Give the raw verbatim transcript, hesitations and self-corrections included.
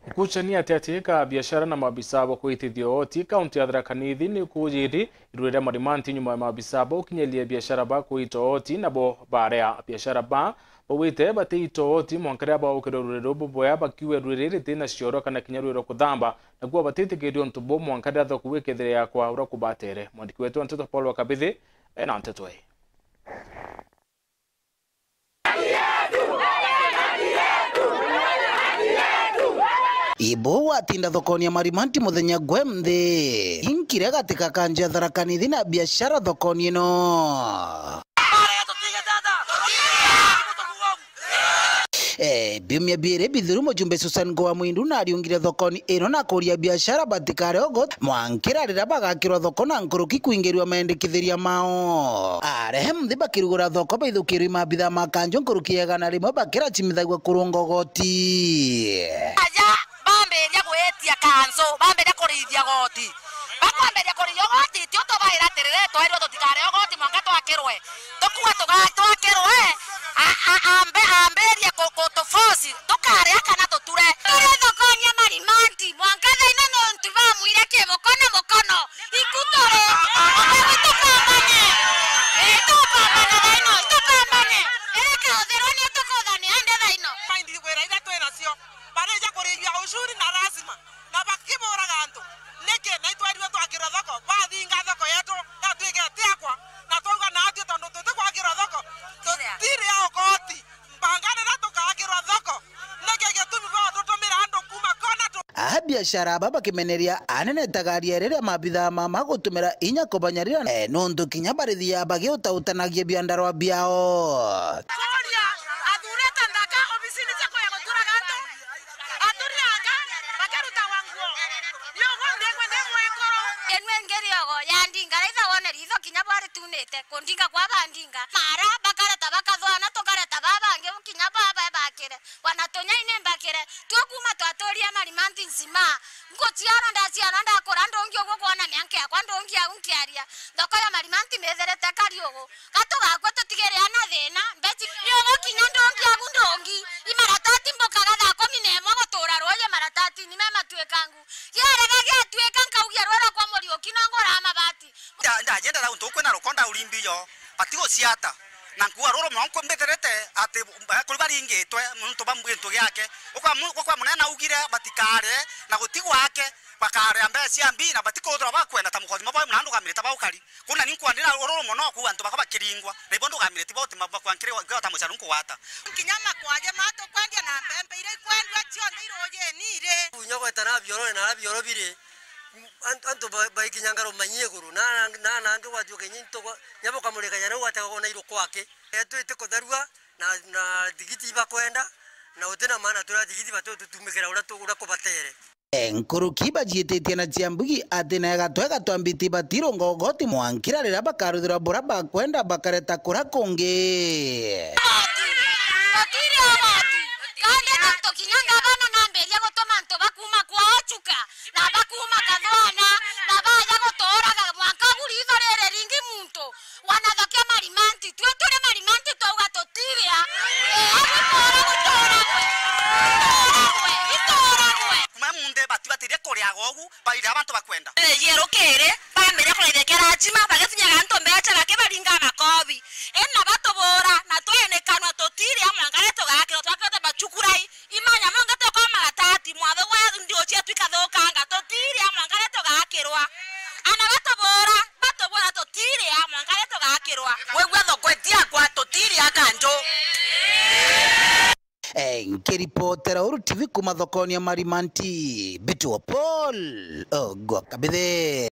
Gukuchania ati ati ka biashara na maabisa ba kuitithia ooti kaunti ya Tharaka Nithi ni kujiri irure ria marimanti nyuma ya maabisa ba gukinyiria biashara ba kuita ooti nabo barea. Biashara ba bauite batiita ooti mwanka riria baukirwe rure rubu bwea bakiuga rure riri ritina cioro kana kinya rure rwa kuthamba, nakuo batitikiria untu buu mwanka riria thoko gwikethira yakwa uria kubatere. Mwandiki wetu wa nteto Paul wa Kabithi ena nteto ii. Ibu watinda thokoni ya Marimanti muthenya gwe nthi. Inkire gatika kanja Tharaka Nithi na biashara thokoni ino. Eh, biumia biiri bithiru, mujumbe Susan Ngoa Mwindu nariungire thokoni ino na kuria biashara batikare ugoti mwankira riria bagakirwa thoko na nkuruki kwingirua mendikithiria mao. Arehe nthi bakirugura thoko baithukirwe i maabitha ma kanjo nkuruki ya igana rimwe bakiracimithagua kurunga ugoti. Aja bambiria gwitia kanjo, bambiria kurithia goti. Bakwambiria kuriithia ugoti, tio tubaira atiriri, twairwe tutikare ugoti mwanka twakirwe. Tukuga tuga-, twakirwe, a-, a-, ambe-, ambirie ku-, kutuforce, tukaria kana tuture. Turi thokoni ya Marimanti, mwanka thaino nontu bamwire ki mukono mukono. Iku turi. Utheri tupambane. Ii, tupambane thaino, tupambane. Iri kauthirwa ni tukuthania indi thaino. Maindi wira iria twi nacio, barija kuriithia ushuru na lazima. Na bakiburaga antu. Niki? Na itwerirwe twakirwe thoko, bathinga thoko yetu, yatuike itiakwa, na twauga natwi tondu tutikwakirwa thoko, tutiri a ugoti. Mbanga riria tukakirwa thoko, niki gitumi batutumira andu kuma kona tu- Aa biashara aba bakimeneria anene itagaria riria maabitha mama gutumira inya kubanyarira, eh, nontu kinya barithia bagiutautanagia biandarwa biao. Kuria, athurite nthaka obisini cia kuya guturaga antu. Aturianga, bakarutagwa nguo. Niogo ndengwe ndi mwekuru. Enwe ngeri ogo ya ndinga, raitha wone ritho kinya bwaritunite, kundinga kwa bandinga. Mara, bakareta bakathwana, tukareta babangi, kinya baba bakire. Wana tunyai ni mbakire. Twakuma twaturia Marimanti nzima. Nguciarwa, ndaciarwa, ndakura ndungi uguo kwona mianka yakwa ndungi au nkiaria. Thoko ya Marimanti mbithirite kari ugu. Ga tugakua tutigire ana thina, mbeci niogo kinya ndungi agu ndungi, imaratati mbukaga thaa kumi na imwe gutura ruuji maratati ni me matuikangu. Giarega giatuika nkaugia rwera kwa Muriuki no ngura mabati. Nda-, ndajenda untu kwina ruko ndauri mbio, bati guciata. Na nkuga ruru mwanku mbithirite ati ba-, kuri baringitwe muntu bambu gintu giake. Gukwa mu-, gukwa munene augire batikare na guti gwake, bakarea mbeca cia mbi na batikuthura bakwenda ta mukothima bwa muna ndugamire ta baukari. Kuna ni nkwandira ururu mono ku antu bakwa bakiringwa, na ibo ndugamire ti bauti mabakwa nkiri wa ta mucaru nkugwata. Kinya makwaje matukwendia na mpempe iria ikwendua cionthe irujeni iri. Unyo gweta na bioro na bioro biri. Antu, antu ba-, baikinyanga rumanyi iguru, na, na, na nangi gwatuika inya into kwa, nya bukamurika nya riu gwatega kwona iruko aki. Etu iti kutharua, na, na thigiti ibakwenda, na uti na maana turia thigiti batu tutumikira uria tu-, uria kubatere. Nkuruki baciititie na cia mbugi ati na igatwe gatwambiti batirunga ugoti mwankira riria bakaruthira buria bakwenda bakareta kuria kungi. Tutiri ugoti. Kandi nontu kinya ngavana nambiria gutuma antu bakuma kwao Chuka, na bakuma Kathwana, na baja gutuuraga mwanka agu riitho riri ringi muntu. Wanathokia Marimanti, twe turi Marimanti twauga tutiria. Ii, agu ituura gutuuragwe. Ituuragwe, ituuragwe. Kuma munthi batibatirie kuriaga ugu, baira bantu bakwenda. Ii, yerukiri, bambiria kuraithia kirachima, bagitunyaga antu mbeca, bakibaringa makobi. Ii, na batubuura, na twinikanwa tutiria mwanka ri tugakirwa, twakirwa ta bachukurai. Imanya monge toko maratati, mwathe wa ndio cietu ikathukanga, tutiria mwanka ri tugakirwa. Ana batubuura, batubuura tutiria mwanka ri tugakirwa. Wigua thoko itiakwa, tutiria kanjo. Eh, nkiripotera Uru T V kuma thokoni ya Marimanti, Bitu wa Paul, Ogwa Kabithe.